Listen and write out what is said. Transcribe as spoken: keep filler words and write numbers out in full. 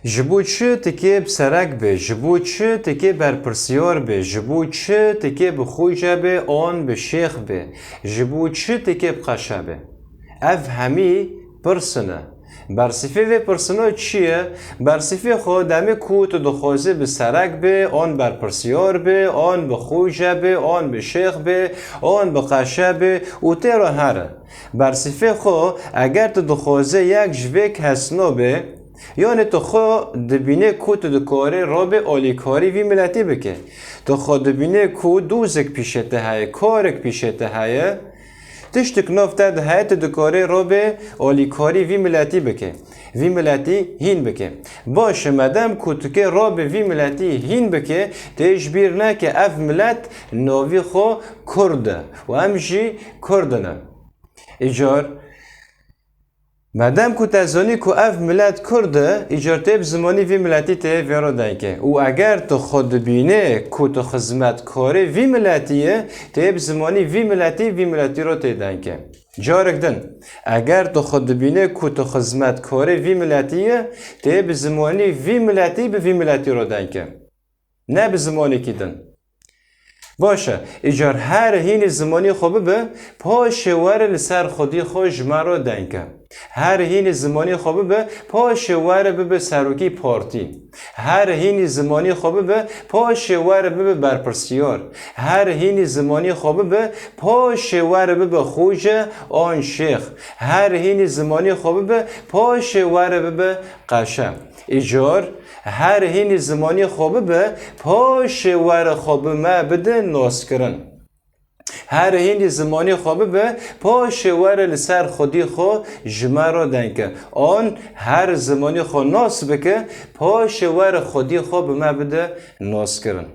Ji bo çi tikê bi serek be, ji bo çi tikê berpirsiyar be, ji bo çi tikê bi xoce be an bi şêx be, ji bo çi tikê bi qeşe be? Ev hemî pirsin e. Bersîfê vê pirsino çi ye? Bersîfê xwe demê ku tu dixwazî bi serek be, an berpirsiyar be, an bi xoce be, an bi şêx be, an bi qeşe be û tê re here. Bersîfê xwe, eger tu dixwazî yek ji vê kesno be, yanî tu xwe dibînê ku tu dikarî rabê alîkarî vî miletî bike. Tu xwe dibînê ku dozek pîşê te heye, karek pîşê te heye, tiştik nav te de heye, tu dikarî rabê alîkarî vî miletî bike. Vî miletî hîn bike. Baş e, medem ku tu kê rabê vî miletî hîn bike, tê ji bîr neke ev milet navî xwe Kurd e û em jî Kurd in. Îcar, medem ku te zanî ku ev milet Kurd e, îcar tê bi zimanî vî miletî tê vê re deng ke. Û eger tu xwe dibînê ku tu xizmetkarê vî miletî yî, tê bi zimanî vî miletî, vî miletî re tê deng ke. Carek din, eger tu xwe dibînê ku tu xizmetkarê vî miletî yî, tê bi zimanî vî miletî, bi vî miletî re deng ke. Ne bi zimanekî din. Baş e, îcar here hînî zimanî xwe bibe, paşê were li ser xwedî xwe ji me re deng ke. Here hînî zimanî xwe bibe, paşê were bibe serokî partî. Here hînî zimanî xwe bibe, paşê were bibe berpirsiyar. Here hînî zimanî xwe bibe, paşê were bibe xoce an şêx. Here hînî zimanî xwe bibe, paşê were bibe qeşe. Îcar, here hînî zimanî xwe bibe, paşê were xwe bi me bide naskirin. Here hînî zimanî xwe bibe, paşê were li ser xwedî xwe ji me re deng ke. An here zimanî xwe nas bike, paşê were xwedî xwe bi me bide naskirin.